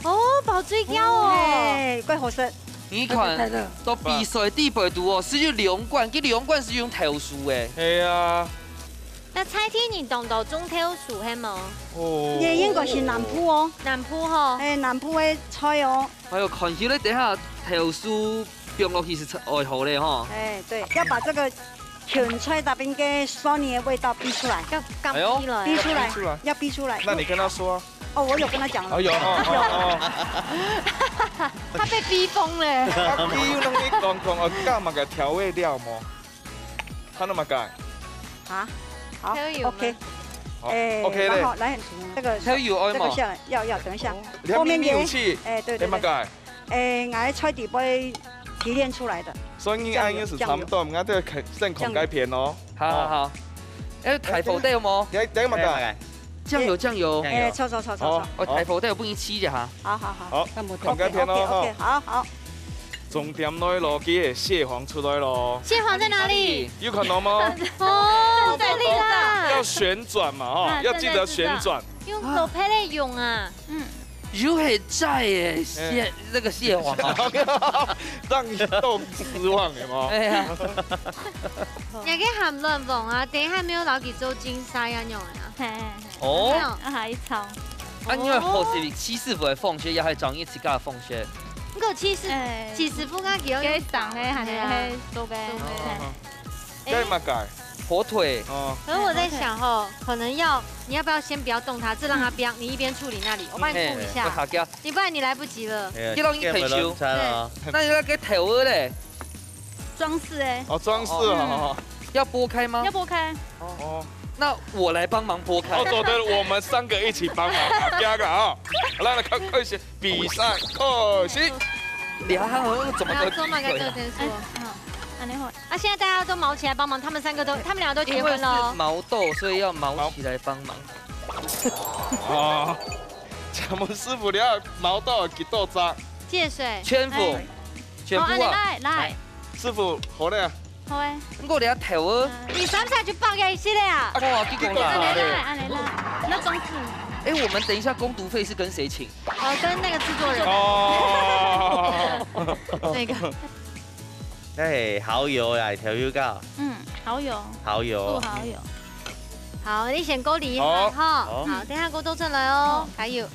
哦，包水餃哦。哦，嘿，蓋好食。你看，太熱。到比賽地步肚哦，係有涼拌，佢涼拌係用豆豉誒。係啊。該在地人當多種豆豉，係無？哦。也應該係南部哦。南部吼。哎，南部个菜哦。哎喲，看起來等下豆豉放落去係愛好咧吼。哎，對，要把這個 芹菜那邊个酸味的味道逼出來。要乾逼了。哎喲。逼出來，逼出來。要逼出來。那你跟他說啊。哦，我有跟他講了。哦，有，哦，哦，哦。他被逼瘋了。啊，佢有同你講講，哦，加麼个調味料無？他那麼改。啊？好，可以有嗎？OK。好，哎，OK嘞。然後來，這個，可以有嗎？這個下來，要，要，等一下。哦，後面也，你有去？哎，對，對，對。哎，麼个？ 誒，𠊎个菜底背提煉出來的。所以你恁樣係差不多，𠊎等先看該片哦。好，好，好。誒，大火底有無？等，等一下，醬油，醬油。誒，錯，錯，錯，錯，好。錯。哦，大火底有分你試一下。好，好，好。好，看該片哦，OK，OK，OK，哈。好，好。重點來咯，佢个蟹黃出來咯。蟹黃在哪裡？有看到嗎？哦，在這裡啦。要旋轉嘛，哈，啊，要記得旋轉。正在製造。用手拍來用啊。嗯。 又係在耶，蟹，嗯。那個蟹黃啊。讓你都失望了嗎？哎呀。你个鹹卵黃啊，等一下沒有老弟做競賽啊，你有啊？嘿，嘿，嘿。哦。沒有。啊，還一炒。啊，你有好是七師傅个風險，也還找你自家个風險？你有七師，哎。七師傅个，佢有，佢上个，還係，嘿，做个，嘿。哦，哦。 該麼个？火腿。哦。可是我在想吼，可能要，你要不要先不要動它，這讓它不要，你一邊處理那裡，我幫你顧一下。嗯，嘿，會下架。你不然你來不及了。哎呀，你讓你退休。這樣會亂猜了啊。對。那你那個頭咧？裝飾欸。哦，裝飾哦。哦，哦，哦。要剝開嗎？要剝開。哦。那我來幫忙剝開。哦，對，對，我們三個一起幫忙，下架个啊。來，來，看，看一下。 比賽開始。你還有怎麼个，不要做那個，對，對，對。哎，好，恁樣好。啊，現在大家都卯起來幫忙，他們三個都，他們兩個都結婚了哦。因為是毛豆，所以要卯起來幫忙。哦，請問師傅，你个毛豆幾多隻？借水。全部，哎。全部啊。好，恁樣來，來。師傅，好了。 好欸。毋過你个頭啊。你三下就爆開一息了啊？哇，你講啥咧？恁樣啦，恁樣啦，那裝飾。哎，我們等一下工讀費是跟誰請？哦，跟那個製作人。哦。那個。哎，蠔油啊，調油膏。嗯，蠔油。蠔油。做蠔油。好，你先過濾一下哈。好。好，等一下過倒轉來哦。好。還有。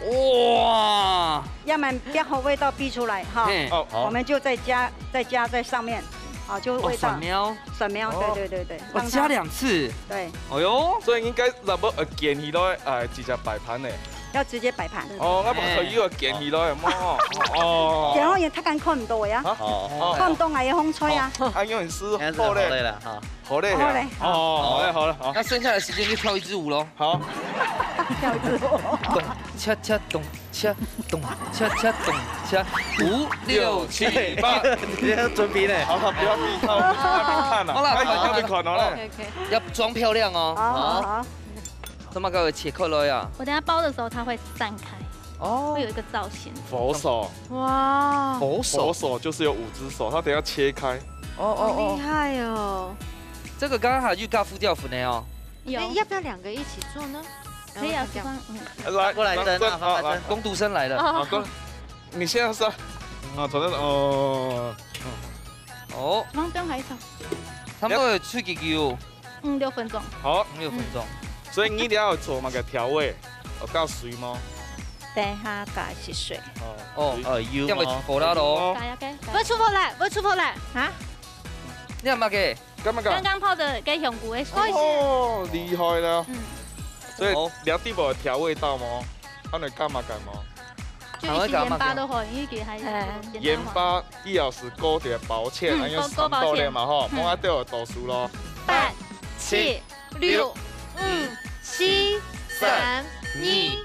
哇！要麼煸好味道逼出來哈，嘿。哦，好。我們就再加，再加在上面，好，就味道。哦，蒜苗。蒜苗，哦。對，對，對，對，哦，讓它，加兩次。對。哎喲。所以應該全部，呃，捲起來，哎，直接擺盤呢。要直接擺盤。哦，𠊎把它又要捲起來，哎。哦，哦。然後呢，佢還看毋到呀。啊？哦。看毋到𠊎个紅菜啊。哦，啊，因為係好咧。好咧啦，哈。 好嘞，好嘞，哦，好嘞，好嘞，好。那剩下的時間就跳一支舞咯。好。跳一支舞。咚，恰恰咚，恰咚，恰恰咚，恰，五六七八。你要準備呢。好，好，不要逼他，我們去那邊看了。好了，哎，好了，你那邊看哦嘞。OK，OK。要裝漂亮哦。好，好，好。怎麼給我切開來啊？我等下包的時候它會散開，哦。會有一個造型。佛手。哇。佛手。佛手就是有五隻手，它等一下切開。哦，哦，哦。好厲害哦。 這個剛剛還有加胡椒粉的哦。有。哎，要不要兩個一起做呢？可以啊，示范。嗯。来，过来，来，来，来，来。工读生来了。哦。好，过来。你现在是啊，啊，从那，哦，哦。哦。往东还长。差不多有出几久？嗯，六分钟。好。六分钟。嗯。所以你一定要做那个调味，有加水吗？等一下加一些水。哦。哦，水。呃，油吗？要不要出火了咯？油吗？加一个。不要出火了，不要出火了。啊？你干嘛个？ 干嘛个？刚刚泡的跟香菇的水。哦，厉害了。嗯。所以哦。你要地步调味道吗？他能干嘛干嘛？就一些盐巴都好，因为给还有哎。盐巴，一小时勾点薄芡，嗯，还有勾，勾薄芡。上到了嘛吼，嗯。莫阿都有倒数咯。八、七、六、五、四、三、二、一，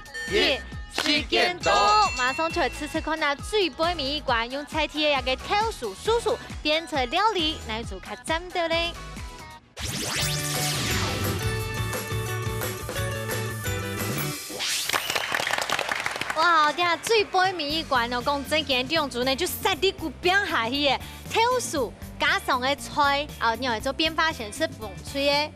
时间到，马上就来试试看啊，最背尾一关用在地的那个豆豉素素变成料理，哪一组较赞的嘞？ 哇，這最背尾一關哦，講真个，兩組呢就實力股變下去耶，豆豉加上个菜，啊，你來做變化，先食紅隊个。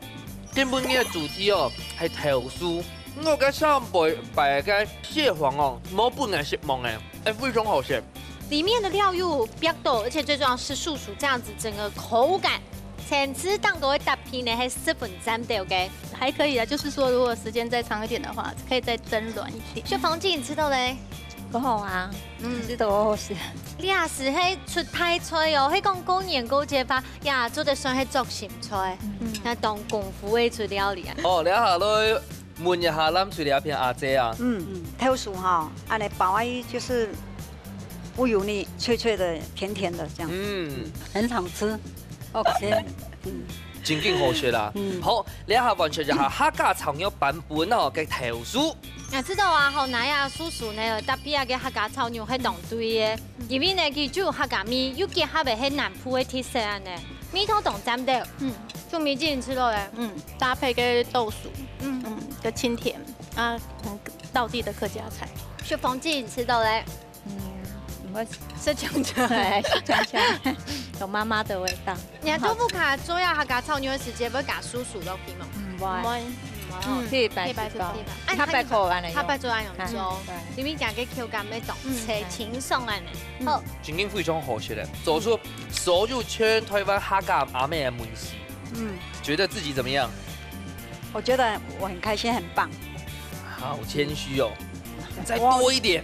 今晡日个主題哦，係豆豉。我个上背擺个蟹黃哦，無分人失望誒，誒，非常好食。 裡面的料又比較多，而且最重要是素薯這樣子，整個口感層次當中的搭配呢，還十分讚的，OK。還可以啊，就是說，如果時間再長一點的話，可以再蒸軟一點。就黃靜，你食到咧？好好啊，嗯。食到好好食。你也係係出大菜哦，係講過年過節吧，呀，做得算係做心菜，嗯。那當功夫个出料理啊。哦，你好，來 問一下藍隊這片阿姐啊。嗯，豆豉吼，恁樣包啊，就是不油膩，脆脆的，甜甜的這樣。嗯。很好吃，OK。嗯。真經好食啦。嗯。好，這下換食一下客家炒肉版本哦，个豆豉。啊，知道啊，好，那呀，素薯呢，搭配啊个客家炒肉係當對个，因為呢，佢就有客家味，又結合个係南部个特色啊呢，味道當讚的。嗯。 就米粉吃到嘞。嗯，搭配个豆豉，嗯。嗯，个清甜啊，很道地的客家菜。就黄靜吃到嘞。嗯，我是讲出来，是讲出来，有妈妈的味道。你看豆腐卡做呀，客家炒肉个時節會加素薯落去嗎？嗯，會。會。嗯，嗯，可以擺出包。可以擺出包。啊，佢擺口完了用。佢擺出來用做，嗯，對。裡面講个口感會當，嗯，切清爽啊呢。嗯。好。真經非常好食嘞，做出所有全台灣客家阿妹个味緒。 嗯。覺得自己怎麼樣？我覺得我很開心，很棒。好謙虛哦，再多一點。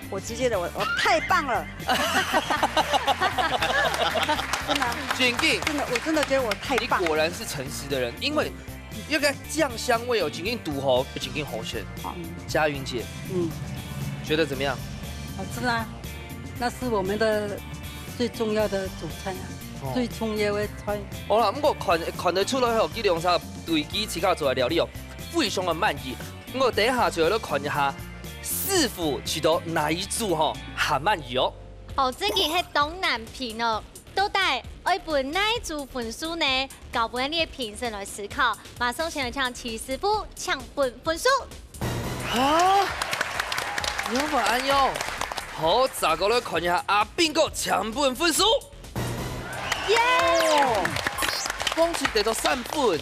我，我直接的，我，我太棒了。真的啊。真的，真的，我真的覺得我太棒。你果然是誠實的人，因為那個醬香味哦，真經堵好，真經好吃。嗯。佳云姐，嗯。覺得怎麼樣？好吃啊，那是我們的最重要的主菜啊。 哦。最重要个菜。好啦，毋過看，看得出來吼，佢兩儕對佢自家做个料理哦，非常个滿意。毋過等一下就來看一下，師傅試到哪一組吼，還滿意哦。哦，真个係當難評哦，到底愛分哪一組分數呢？交分你个評審來思考。馬上先來請徐師傅請分分數。 哈？仰會恁樣？好，再過來看一下阿斌哥請分分數。耶！哦，恭喜得到三分。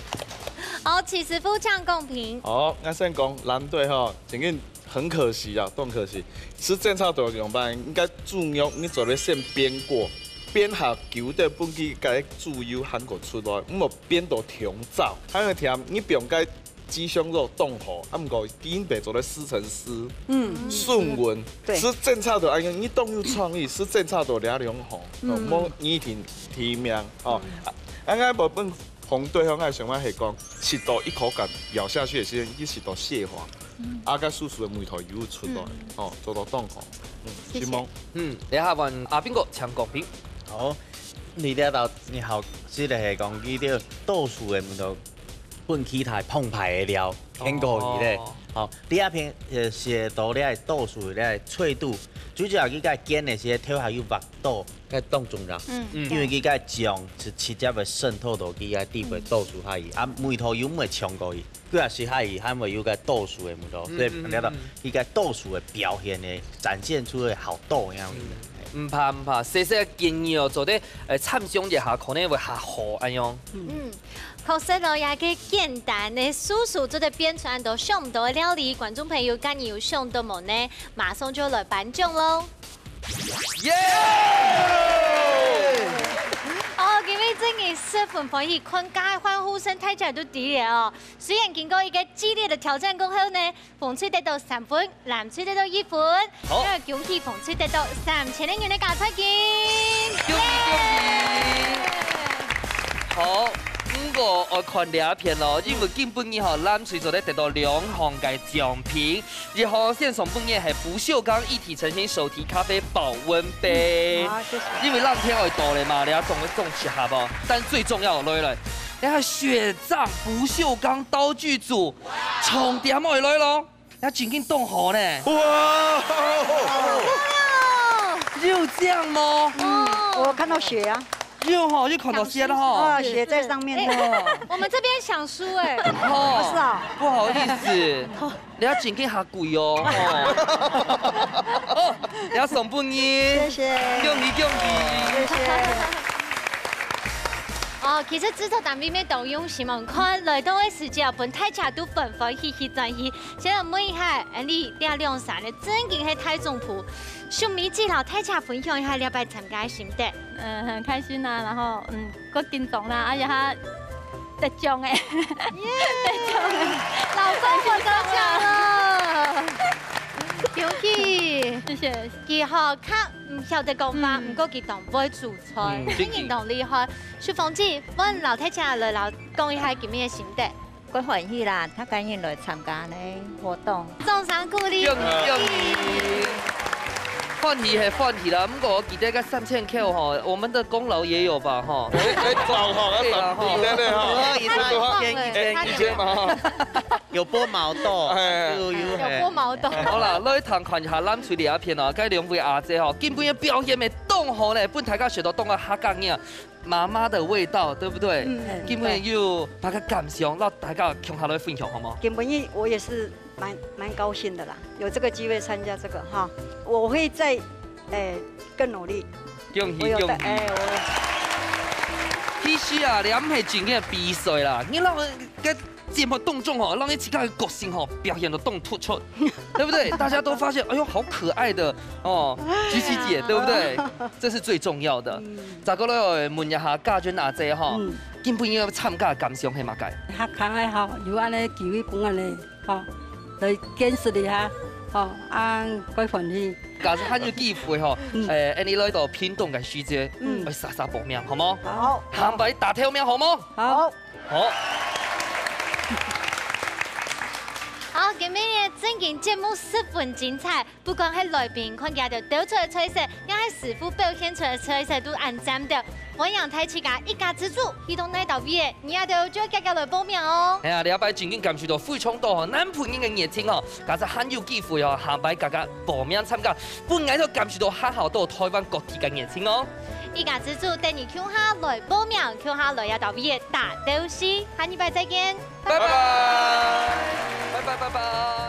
好，徐師傅請講評。好，𠊎先講藍隊吼，真个很可惜啊，當可惜。食正炒到仰般，應該豬肉你做得先煸過，煸下久點，分佢个豬油還過出來，毋好煸到忒燥，還有甜，你放該 雞胸肉當好，啊，毋過佢已經變做了四層絲，嗯。順紋，對。食正炒到，哎呀，你當有創意，食正炒到這樣好，嗯。哦，莫一定提名哦。嗯。啊，啊，𠊎無分紅隊吼，𠊎想法係講，食到一口感咬下去的時間，一食到蟹黃，嗯。啊，該素素的味道又出來，嗯。哦，做到當好，嗯，謝謝。承蒙。嗯，這下換阿斌哥請講評。好，你這道你好，食个係講佢个豆豉的味道。 分其他澎湃个料，哦。很可以咧。哦。好，你這片，呃，寫到你个豆豉个脆度，主要佢个煎个時候，頭下有滑到，該當重要。嗯。嗯。因為佢个醬是直接會滲透到佢个底背豆豉下去，嗯。啊，味道又毋會衝過去，主要係下去還會有个豆豉个味道，嗯，所以看到嗯，嗯，嗯。佢个豆豉个表現呢，展現出个好豆个樣子。嗯。毋怕毋怕，細細个建議哦，做得，呃，參詳一下，可能會較好，恁樣。嗯，確實咯，這个簡單个素素做得變出恁多想毋到个料理，觀眾朋友，該你有想到無呢？馬上就來頒獎咯！耶！哦，今日真个十分歡喜，看該歡呼聲，大家都知了哦。雖然經過一個激烈的挑戰過後呢， 紅隊得到三分，藍隊得到一分。好。那恭喜紅隊得到三千个銀个加菜金。恭喜恭喜！耶！好，毋過愛看這片咯，因為今晡日吼，藍隊做得得到兩項个獎品，一項先送分你係不鏽鋼一體成型手提咖啡保溫杯。嗯，好，謝謝。因為冷天愛到了嘛，你愛凍凍一下啵。但最重要，來來，你看雪藏不鏽鋼刀具組，重點愛來咯。 那正經凍好呢。哇！有這樣嗎？嗯，我看到血啊。有吼，有看到血了吼。啊，血在上面呢。哎，我們這邊想輸哎。哦，是啊。不好意思，你要正經較貴哦。哦，哦，你要送分你。謝謝。恭喜恭喜。謝謝。哦，其實製作單位乜當用心哦，看來到个時節，分大家都歡歡喜喜轉去。 先來問一下，恁呢這兩儕呢，正經係大總鋪。秀美姊摎大家分享一下這擺參加个心得。嗯，很開心啊，然後，嗯，較緊張啦，而且還得獎欸。耶！得獎欸。老公，我得獎了！恭喜！謝謝。佢吼，較毋曉得講話，嗯。毋過佢當會煮菜，嗯。真个當厲害。淑芳姊，換摎大家來摎講一下今日个心得。 較歡喜啦，大家人來參加呢活動。掌聲鼓勵。恭喜恭喜！歡喜係歡喜啦，毋過我記得該三千塊吼，我們的功勞也有吧，吼。哎，哎，早哈，對啦，吼。要賞金的呢，哈。哦，以前，以前，以前，以前嘛，哈。有剝毛豆，哎。有，有，有剝毛豆。好啦，來聽看一下藍隊這片哦，該兩位阿姊吼，今晡日表現乜當好呢，分大家學到當多客家人啊。 媽媽的味道，對不對？嗯，嗯，今晡日有麼个感想，摎大家共下來分享，好無？今晡日我也是蠻，蠻高興的啦，有這個機會參加這個哈，我會再，誒，更努力。恭喜，我有在，恭喜。誒，我其實啊，這毋係正經个比賽啦，你摎个 節目當中吼，讓你自家个個性吼表現得當突出，對不對？大家都發現，哎喲，好可愛的哦，菊琪姐，對不對？這是最重要的。嗯。再過來問一下嘉君阿姊吼，嗯。今晡日參加感想係麼个？較可愛吼，有恁呢機會分恁呢，吼，來見識一下，吼，啊，蓋歡喜。假使還有機會吼，嗯。誒，恁呢來到屏東个時節，嗯。愛煞煞報名，好無？好。下擺打頭名，好無？好。 好。好，今晡日个正經節目十分精彩，不管係來賓看佢兜鬥出个菜色，也係師傅表現出个菜色都恁讚个。歡迎大自家一家之煮，去到哪兜位，你兜就遽遽來報名哦。哎呀，這擺正經感受到非常多吼，南部人个熱情哦，假使還有機會哦，下擺遽遽報名參加，分𠊎兜感受到還好多台灣各地个熱情哦。一家之煮，等你共下來報名，共下來這兜位打鬥敘。 下禮拜再見，拜拜。拜拜，拜拜，拜拜。